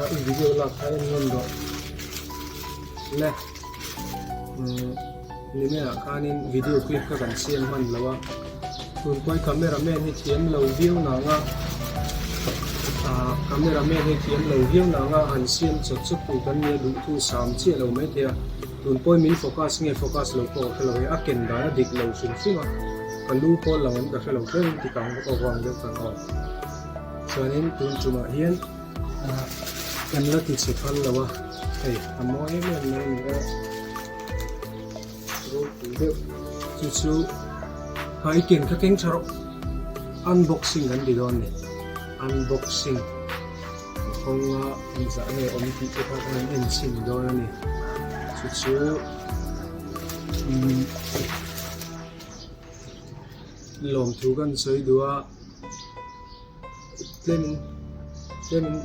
kha i video lak kha en nawn rawh le umm niminah khanin video clip kha kan siam hman lo a tun pawh i camera man hi thiam lo viau nang a ah camera man hi thiam lo viau nang a han siam chawt chawt tur kan nia duhthu sam chiah lo maithei a. Tun pawhin min focus nge focus lo pawh ka hre lo e, a ken dan a dik lo hrim hrim a, ka lu pawh lang em ka hre lo tlem ti kang bawk avang deuh kan awm. Chuanin tun tumah hian kan la ti chhe phal lo a, hei a mawi em em mai a ni a, ropui deuh chu chu ha i ken kha keng tha rawh, unboxing kan ti dawn a ni, unboxing. Kawnga engzah nge awm tih te kha kan han en chhin dawn a ni. Chu chu umm lawmthu kan sawi duh a tlemin tlemin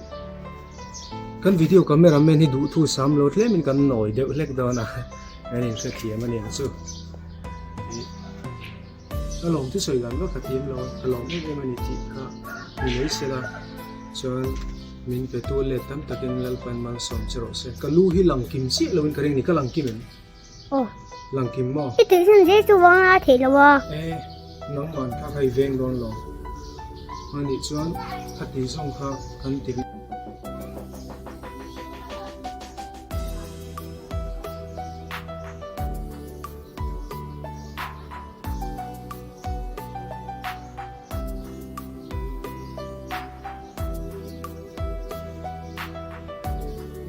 kan video camera man hi duhthu sam lo tlemin kan nawi deuh hlek dawn a kan inhrethiam a niang chu. Ka lawm chu sawi dan vak ka thiam lo a, ka lawm em em a ni tih kha ni mai se la, chuan min pe tu let tam takin Lalpan malsawm che rawh se. Ka lu hi lang kim chiah loin ka ring ni, ka lang kim em? Aw. Lang kim maw? I tih chhan zel chu vang a theih lo a. E, nangman kha ka i veng dawn lo. Anih chuan khati zawng kha kan ti.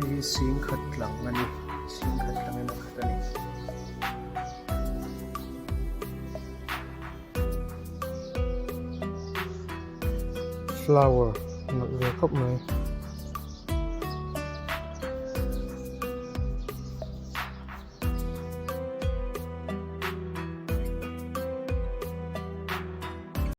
Hei hi singkhat tlang a ni singkhat tlangin a khat a ni. Flower nalh ve khawp mai.